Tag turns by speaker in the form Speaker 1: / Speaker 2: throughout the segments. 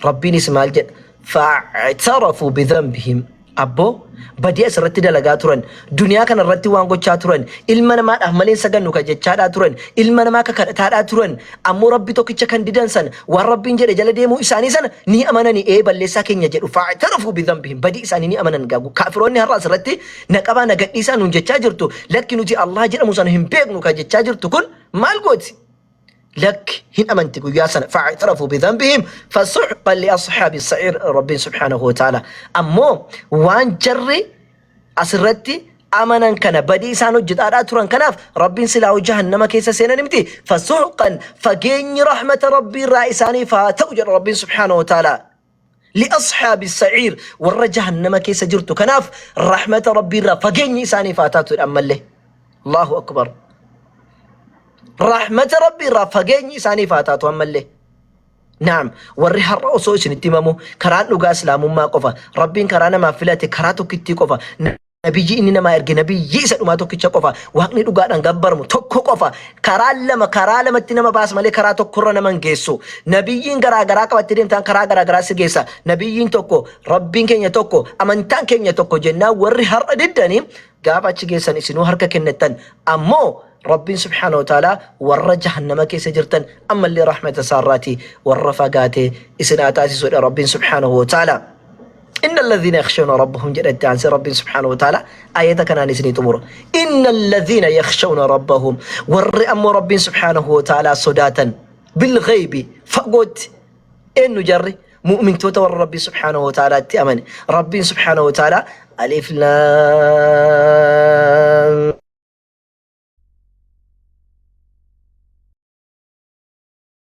Speaker 1: Rabbiinis maal jedha? Fa'tarafuu bidhanbihim. Abboo badii asirratti dalagaa turan, duniyaa kana irratti waan gochaa turan, ilma namaadhaaf malee hin sagannu kan jechaadhaa turan, ilma namaa ka kadhataadhaa turan, ammoo Rabbi tokkicha kan didan sana, waan Rabbiin jedhe jala deemuu isaanii sana ni amanani, ee balleessaa keenya jedhu. Fa'tarafuu bidhanbihim, badii isaanii ni amanan. Gaagu kaafiroonni har'a asirratti na qabaa na gadhiisaa nuun jechaa jirtu, lakki nuti Allah jedhamu sana hin beeknu kan jechaa jirtu kun maal gooti? Lakki hin amanti guyyaa sana. Fa'itarafu bidhanbihim fasuhqan li ashaabi sa'iir. Rabbiin subhaanahu wa ta'ala ammoo waan jarri asirratti amanan kana, badii isaan hojjetaadhaa turan kanaaf Rabbiin silaa jahannama keessa seenan miti, fasuhqan, fageenyi rahmata Rabbii irraa isaaniif haa ta'u jedha Rabbiin subhaanahu wa ta'ala. Li ashaabi sa'iir, warra jahannama keessa jirtu kanaaf rahmata Rabbii irraa fageenyi isaaniif haa taatu jedha ammallee. Allahu akbar. Rahmata Rabbii irraa fageenyi isaaniif haa taatu ammallee. Naam, warri har'a osoo isinitti himamu karaan dhugaa islaamummaa qofa, Rabbiin karaa namaaf filate karaa tokkittii qofa, nabiyyi inni namaa erge nabiyyi isa dhumaa tokkicha qofa, waaqni dhugaadhaan gabbaramu tokko qofa, karaan lama karaa lamatti nama baasa malee karaa tokkorra nama hin geessu. Nabiyyiin garaa garaa qabattee deemtaan karaa garaa garaa si geessa. Nabiyyiin tokko, Rabbiin keenya tokko, amantaan keenya tokko jennaan warri har'a diddanii gaafa achi geessan isinuu harka kennattan. Ammoo Rabbiin subhaanahu wa ta'aalaa warra jahannama keessa jirtan ammallee rahmata isaarraati warra fagaate isin haa taasisuudha Rabbiin subhaanahu wa ta'aalaa. Inna alladhiina yakhshawna rabbahum jedha itti aansee Rabbiin subhaanahu wa ta'aalaa ayata kanaan isinii xumura. Inna alladhiina yakhshawna rabbahum, warri ammoo Rabbiin subhaanahu wa ta'aalaa sodaatan bilghaybi, fagootti. Eenyu jarri? Mu'mintoota, warra Rabbii subhaanahu wa ta'aalaa itti amane. Rabbiin subhaanahu wa ta'aalaa alif laam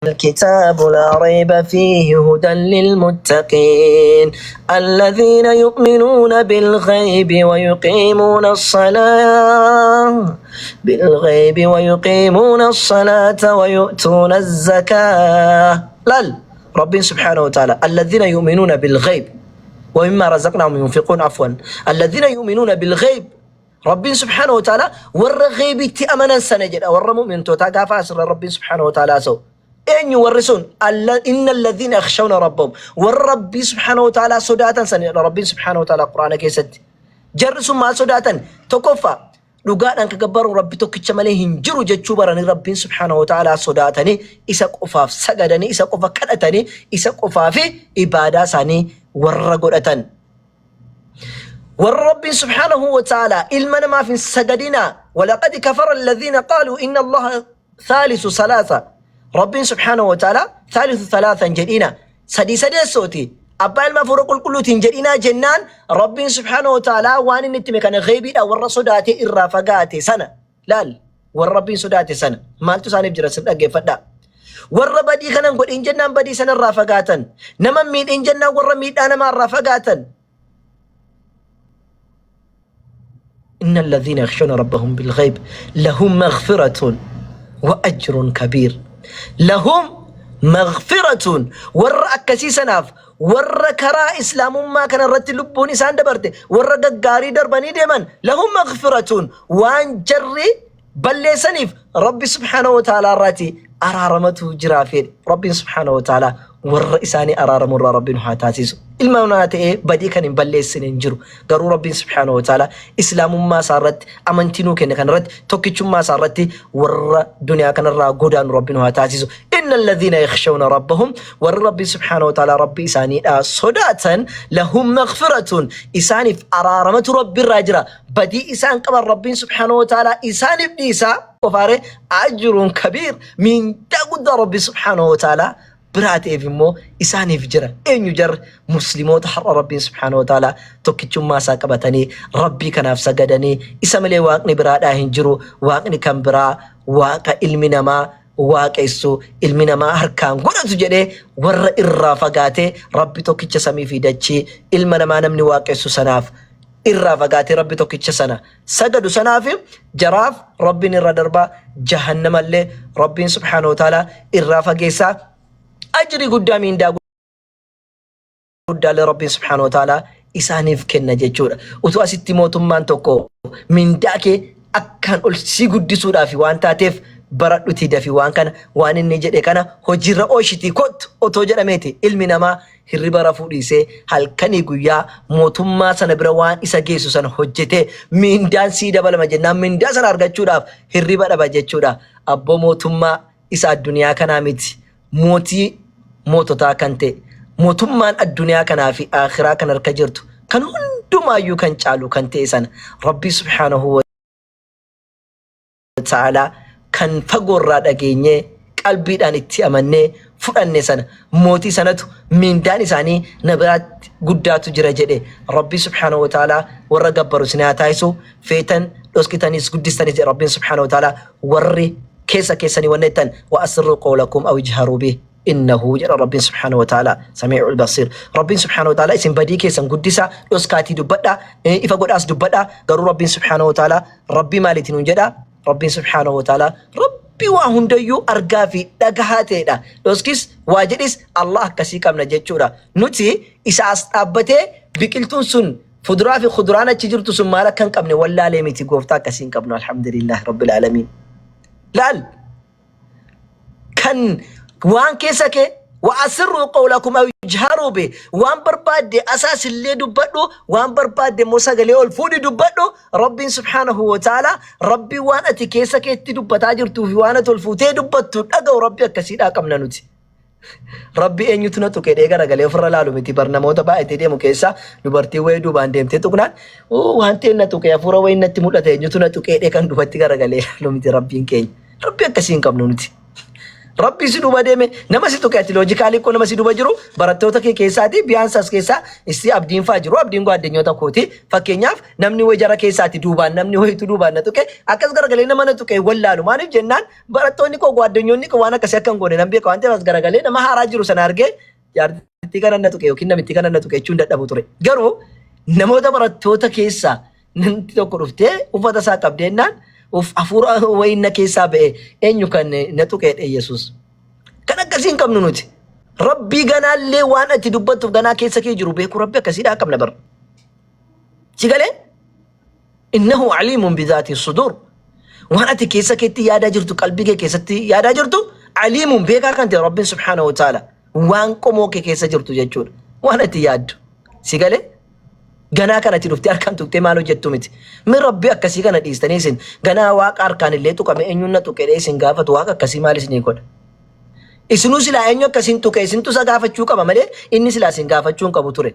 Speaker 1: الكتاب لا ريب فيه هدى للمتقين الذين يؤمنون بالغيب ويقيمون الصلاة بالغيب ويقيمون الصلاة ويؤتون الزكاة. لال رب سبحانه وتعالى الذين يؤمنون بالغيب ومما رزقناهم ينفقون، عفوا، الذين يؤمنون بالغيب. Rabbiin subhaanahu wa ta'ala warra gheeybitti amanan sana jedha warra mu'mintootaa gaafa asirra Rabbiin subhaanahu wa ta'ala haasa'u. Eenyu warri sun? Inna alladhiina yakhshawna rabbahum, warra Rabbii subhaanahu wa ta'ala sodaatan sana jedha Rabbiin subhaanahu wa ta'ala Qur'aana keessatti. Jarri sun maal sodaatan? Tokkoffaa, dhugaadhaan ka gabbaru Rabbi tokkicha malee hin jiru jechuu baranii Rabbiin subhaanahu wa ta'ala sodaatanii isa qofaaf sagadanii, isa qofa kadhatanii, isa qofaaf ibaadaa isaanii warra godhatan. Warra Rabbiin subhaanahu wa ta'ala ilma namaaf hin sagadinaa, walaqad kafara alladhiina qaaluu inna Allaha thaalithu salaasa. Rabbiin subhaanahu wa ta'ala thaalithu salaasa hin jedhina, sadii sadeessooti, abbaa ilma hafuura qulqulluuti hin jedhinaa jennaan, Rabbiin subhaanahu wa ta'ala waan inni itti hime kana gheeybiidhaan warra sodaatee irraa fagaate sana laal. Warra Rabbiin sodaate sana maaltu isaaniif jira? Sin dhaggeeffadhaa. Warra badii kana hin godhin jennaan badii sana irraa fagaatan, nama hin miidhin jennaan warra miidhaa namaa irraa fagaatan. إن الذين يخشون ربهم بالغيب لهم مغفرة وأجر كبير. لهم مغفرة، warra akkasii sanaaf, warra karaa islaamummaa kana irratti lubbuun isaan dabarte, warra gaggaarii darbanii deeman, lahum maghfiratun, waan jarri balleessaniif Rabbi subhaanahu wa ta'aalaa irraati araaramatu jiraa fedhe. Rabbiin subhaanahu wa ta'aalaa warra isaanii araaramu irraa Rabbiin haa taasisu. Ilma namaa ta'ee badii kan hin balleessine hin jiru. Garuu Rabbiin subhaanahu wa ta'aalaa islaamummaa isaa irratti, amantii nuu kenne kana irratti, tokkichummaa isaa irratti warra duniyaa kanarraa godaanu Rabbiin haa taasisu. Inna alladhiina yakhshawna rabbahum, warri Rabbiin subhaanahu wa ta'aalaa Rabbi isaaniidhaa sodaatan, lahum maghfiratun, isaaniif araaramatu Rabbi irraa jira. Badii isaan qaban Rabbiin subhaanahu wa ta'aalaa isaaniif dhiisa. Qofaare ajruun kabiir, miindaa guddaa Rabbi subhaanahu wa ta'aalaa biraa ta'eef immoo isaaniif jira. Eenyu jarri? Muslimoota har'a Rabbiin subhaanahu wa ta'aalaa tokkichummaa isaa qabatanii Rabbii kanaaf sagadanii, isa malee waaqni biraadhaa hin jiru, waaqni kan biraa waaqa ilmi namaa waaqessu, ilmi namaa harkaan godhatu jedhee warra irraa fagaatee, Rabbi tokkicha samii fi dachii ilma namaa namni waaqessu sanaaf irraa fagaatee Rabbi tokkicha sana sagadu sanaaf, jaraaf Rabbiin irra darbaa, jahannamallee Rabbiin subhaanahu wa ta'ala irraa fageessaa, ajrii guddaa, miindaa guddaallee Rabbiin subhaanahu wa ta'ala isaaniif kenna jechuudha. Utuu asitti mootummaan tokko mindaa kee akkaan ol si guddisuudhaaf waan taateef Baradhutii dafi waan kana, waan inni jedhe kana hojiirra ooshitii kottu otoo jedhameeti ilmi namaa hirriba rafuu dhiisee halkanii guyyaa mootummaa sana bira waan isa geessu sana hojjetee miindaan sii dabalama jennaan mindaa sana argachuudhaaf hirriba dhaba jechuudha. Abboo mootummaa isa addunyaa kanaa miti mootii moototaa kan ta'e mootummaan addunyaa kanaa fi aakhiraa kan harka jirtu kan hundumaayyuu kan caalu kan ta'e sana Rabbii subhaanahu wa ta'aalaa kan fagoorraa dhageenyee qalbiidhaan itti amannee fudhanne sana mootii sanatu miindaan isaanii na biraatti guddaatu jira jedhe. Rabbii subhaanahu wa ta'aalaa warra gabbaru isin haa taasisu. Feetan dhoskitanis guddistanis jedhe Rabbiin subhaanahu wa ta'aalaa warri keessa keessanii wanna jettan wa asirruu qawlakum aw ijharuu bih innahu jedha Rabbiin subhaanahu wa ta'aalaa samii'ul basiir. Rabbiin subhaanahu wa ta'aalaa isin badii keessan guddisaa dhoskaatii dubbadhaa, ifa godhaas dubbadhaa, garuu Rabbiin subhaanahu wa ta'aalaa Rabbii maaliiti nuun jedha? Rabbiin subhaanahu wa ta'aalaa Rabbii waa hundayyuu argaa fi dhagahaa ta'edha. Dhoskis waa jedhis Allah akkasii qabna jechuudha. Nuti isa as dhaabbatee biqiltuun sun fuduraa fi kuduraan achi jirtu sun maal akka hin qabne wallaalee miti, gooftaa akkasii hin qabnu, alhamdulillah rabbil aalamiin. Laal, kan waan keessa kee wa asirruu qawlakum aw ijharuu bi, waan barbaadde asaas illee dubbadhu, waan barbaadde immoo sagalee ol fuudhi dubbadhu, Rabbiin subhaanahu wa ta'ala Rabbii waan ati keessa keetti dubbataa jirtuu fi waan ati ol fuutee dubbattu dhaga'u Rabbi akkasiidhaa qabna nuti. Rabbi eenyutu na tuqe jedhee garagalee ofirra laalu miti. Bar namoota baay'atee deemu keessaa dubartii wayii duubaan deemtee tuqnaan, "Oo, waan ta'e na tuqe, hafuura wayii natti mul'ate, eenyutu na tuqe?" jedhee kan duubatti garagalee laalu miti Rabbiin keenya. Rabbi akkasii hin qabnu nuti. Rabbi si duuba deeme nama si tuqe, ati loojikaalii koo nama si duuba jiru barattoota kee keessaati biyaan as keessaa issi abdiin faa jiru, abdiin gwaaddenyoota kooti fakkeenyaaf, namni wayi jara keessaati duubaan namni wayitu duubaan na tuqe, akkas garagalee nama na tuqe wallaalu. Maaliif jennaan, barattoonni koo gwaaddenyoonni koo waan akkasii akka hin goone nan beeka waan ta'eef, as garagalee nama haaraa jiru sana argee jaartittii kana na tuqe yookiin namittii kana na tuqe jechuun dadhabu ture. Garuu namoota barattoota keessaa namti tokko dhuftee uffata isaa qabdeennaan, uf hafuura wayii na keessaa ba'e, eenyu kan na tuqeedha Yesuus. Kan akkasii hin qabnu nuti. Rabbii ganaallee waan ati dubbattuuf ganaa keessa kee jiru beeku Rabbi akkasiidhaa qabna bara. Si galee? Innahu aliimun bizaati sudur. Waan ati keessa keetti yaadaa jirtu, qalbii kee keessatti yaadaa jirtu, aliimun beekaa kan ta'e Rabbiin subhaanahu wa ta'ala waan qomoo kee keessa jirtu jechuudha. Waan ati yaaddu. Si galee? Ganaa kanatti dhuftee harkaan tuqxee maal hojjettu miti. Mi Rabbi akkasii kana dhiistanii isin ganaa waaqa harkaan illee tuqame eenyuun na tuqe jedhee isin gaafatu, waaqa akkasii maal isinii godha? Isinuu silaa eenyu akkasiin tuqe isintu isa gaafachuu qaba malee inni silaa isin gaafachuu hin qabu ture.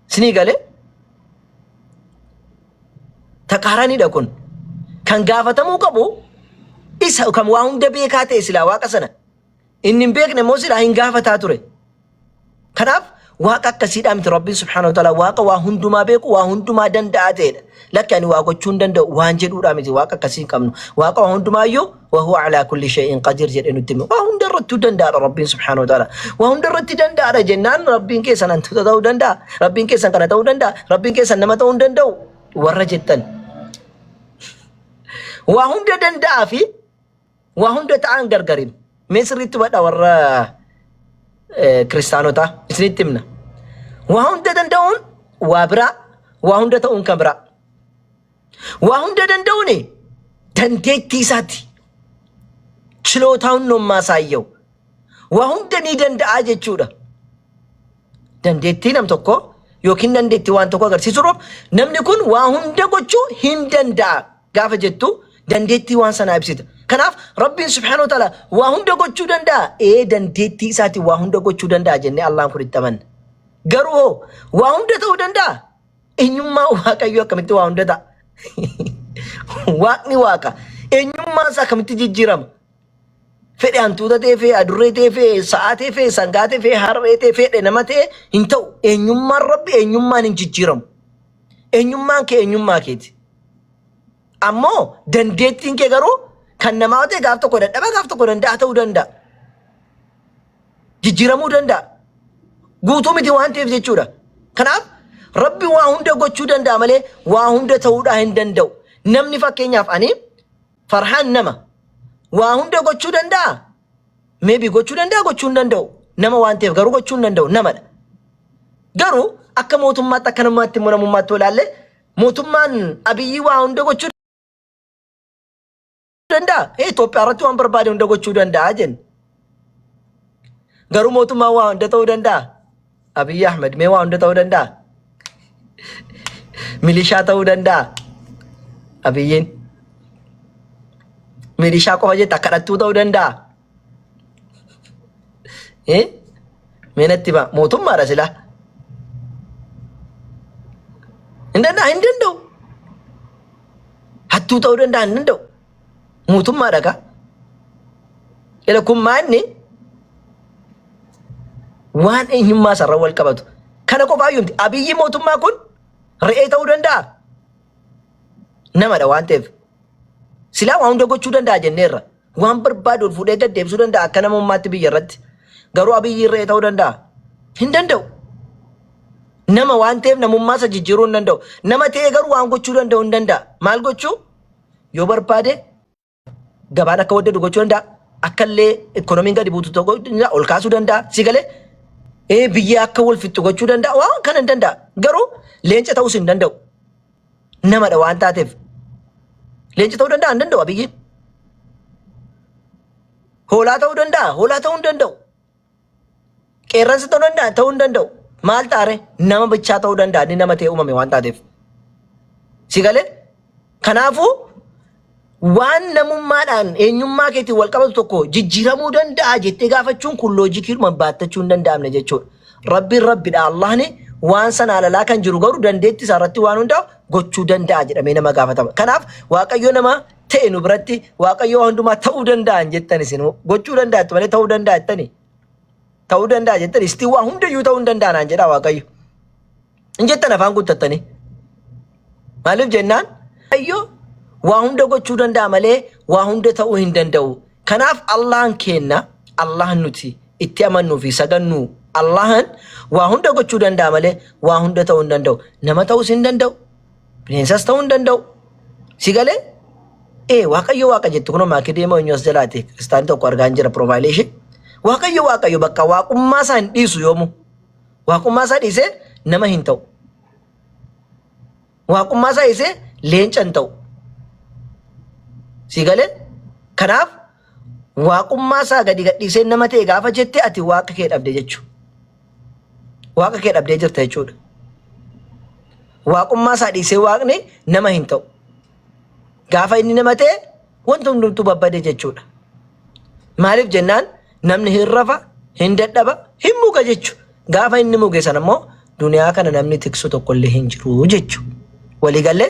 Speaker 1: Isinii galee? Taqaaranidha kun. Kan gaafatamuu qabu isa kan waa hunda beekaa ta'e silaa waaqa sana. Inni hin beekne immoo silaa hin gaafataa ture. Kanaaf waaqa akkasiidhaa miti Rabbiin subhaanahu wa ta'ala, waaqa waa hundumaa beeku, waa hundumaa danda'aa ta'edha. Lakki, ani waa gochuu hin danda'u waan jedhuudhaa miti, waaqa akkasii hin qabnu. Waaqa waa hundumaayyuu wa huwa alaa kulli shay'in qadiir jedhee nutti hime. Waa hunda irrattuu danda'aadha Rabbiin subhaanahu wa ta'ala. Waa hunda irratti danda'aadha jennaan Rabbiin keessan hantuuta ta'uu danda'a. Rabbiin keessan kana ta'uu danda'a. Rabbiin keessan nama ta'uu hin danda'u. Warra jettan. Waa hunda danda'aa fi waa hunda ta'an gargarin. Mee sirriitti hubadhaa warra kiristaanotaa, isinitti himna. Waa hunda danda'uun waa biraa, waa hunda ta'uun kan biraa. Waa hunda danda'uun dandeettii isaati. Chilootaa hundommaa isaayyoo. Waa hunda ni danda'a jechuudha. Dandeettii nam tokko yookiin dandeettii waan tokko agarsiisuudhaaf namni kun waa hunda gochuu hin danda'a gaafa jettu dandeettii waan sanaa ibsita. Kanaaf Rabbiin subhaanahu wa ta'ala waa hunda gochuu danda'a. Ee, dandeettii isaatiin waa hunda gochuu danda'a jennee Allahan kun itti amanna. Garuu hoo waa hunda ta'uu danda'a? Eenyummaa Waaqayyoo akkamitti waa hunda ta'a? Waaqni Waaqa. Eenyummaan isaa akkamitti jijjiirama? Fedhe hantuuta ta'e, fedhe adurree ta'e, fedhe sa'aa ta'e, fedhe sangaa ta'e, fedhe harree ta'e, fedhe nama ta'e hin ta'u. Eenyummaan Rabbi eenyummaan hin jijjiiramu. Eenyummaan kee eenyummaa keeti. Ammoo dandeettiin kee garuu kan namaa ta'e gaaf tokko dadhaba, gaaf tokko danda'a ta'uu danda'a. Jijjiiramuu danda'a. Guutuu miti waan ta'eef jechuudha. Kanaaf Rabbi waa hunda gochuu danda'a malee waa hunda ta'uudhaa hin danda'u. Namni fakkeenyaaf ani Farhaan nama waa hunda gochuu danda'a? Maybe gochuu danda'a, gochuu hin danda'u. Nama waan ta'eef garuu gochuu hin danda'u, namadha. Garuu akka mootummaatti, akka namaatti immoo namummaatti yoo ilaalle, mootummaan Abiyyi waa hunda gochuu danda'a? Ee Itoophiyaa irratti waan barbaade hunda gochuu danda'a jenna. Garuu mootummaan waa hunda ta'uu danda'a? Abiyyi Ahmed mee waa hunda ta'uu danda'a? Milishaa ta'uu danda'a? Abiyyiin. Milishaa qofa jetta kadhattuu ta'uu danda'a? Eh? Mee natti himaa mootummaadha silaa. Hin danda'a hin danda'u. Hattuu ta'uu danda'a hin danda'u. Mootummaadha kaa. Ila kun maanni waan eenyummaa isaarra wal qabatu. Kana qofaayyuu miti. Abiyyi mootummaa kun re'ee ta'uu danda'a. Namadha waan ta'eef. Silaa waa hunda gochuu danda'a jenneerra. Waan barbaadu ol fuudhee gad deebisuu danda'a akka namummaatti biyya irratti. Garuu Abiyyi re'ee ta'uu danda'a? Hin danda'u. Nama waan ta'eef namummaa isa jijjiiruu hin danda'u. Nama ta'ee garuu waan gochuu danda'u hin danda'a. Maal gochuu? Yoo barbaade gabaan akka waddadu gochuu danda'a. Akka illee ikoonomiin gadi buutu ta'uu danda'a. Ol kaasuu danda'a. Si galee ee biyya akka wal fixxu gochuu danda'a. Waan kana hin danda'a. Garuu leenca ta'uus hin danda'u. Namadha waan taateef. Leenca ta'uu danda'a hin danda'u Abiyyiin. Hoolaa ta'uu danda'a hoolaa ta'uu hin danda'u. Qeerransa ta'uu danda'a ta'uu hin danda'u. Maal taare nama bichaa ta'uu danda'a inni nama ta'ee uumame waan taateef. Si galee? Kanaafuu waan namummaadhaan eenyummaa keetiin wal qabatu tokko jijjiiramuu danda'a jettee gaafachuun kun loojikiidhuma baattachuu hin danda'amne jechuudha. Rabbiin Rabbidha Allahni waan sana alalaa kan jiru garuu dandeettii isaa irratti waan hundaa'u gochuu danda'a jedhamee nama gaafatama. Kanaaf Waaqayyo nama ta'e nu biratti Waaqayyo waan hundumaa ta'uu danda'a hin jettan isin gochuu danda'a jettu malee ta'uu danda'a jettani. Ta'uu danda'a jettani istiin waa hundayyuu ta'uu hin danda'a naan jedha Waaqayyo. Hin jettan afaan guuttattanii. Maaliif jennaan Waaqayyo waa hunda gochuu danda'a malee waa hunda ta'uu hin danda'u. Kanaaf Allahan keenna Allahan nuti itti amannuu fi sagannu Allahan waa hunda gochuu danda'a malee waa hunda ta'uu hin danda'u. Nama ta'uus hin danda'u. Bineensas ta'uu hin danda'u. Si galee? Ee Waaqayyo Waaqa jettu kunoo maakii deemoo eenyu as jalaati kiristaanni tokko argaan jira piroofaayilii ishee. Waaqayyo Waaqayyo bakka waaqummaa isaa hin dhiisu yoomuu. Waaqummaa isaa dhiisee nama hin ta'u. Waaqummaa isaa dhiisee leenca hin ta'u. Si galee? Kanaaf waaqummaa isaa gadi gadhiisee nama ta'e gaafa jette ati waaqa kee dhabde jechuudha. Waaqa kee dhabdee jirta jechuudha. Waaqummaa isaa dhiisee waaqni nama hin ta'u. Gaafa inni nama ta'e wanti hundumtuu babbade jechuudha. Maaliif jennaan namni hin rafa, hin dadhaba, hin muga jechu. Gaafa inni muge sana immoo duniyaa kana namni tiksu tokkollee hin jiru jechu. Walii galee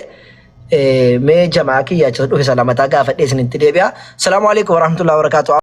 Speaker 1: mee jamaa kiyya achi dhufe salamataa gaafadhee isinitti deebi'a. Salaamu alaikum warahmatullahi wabarakatuh.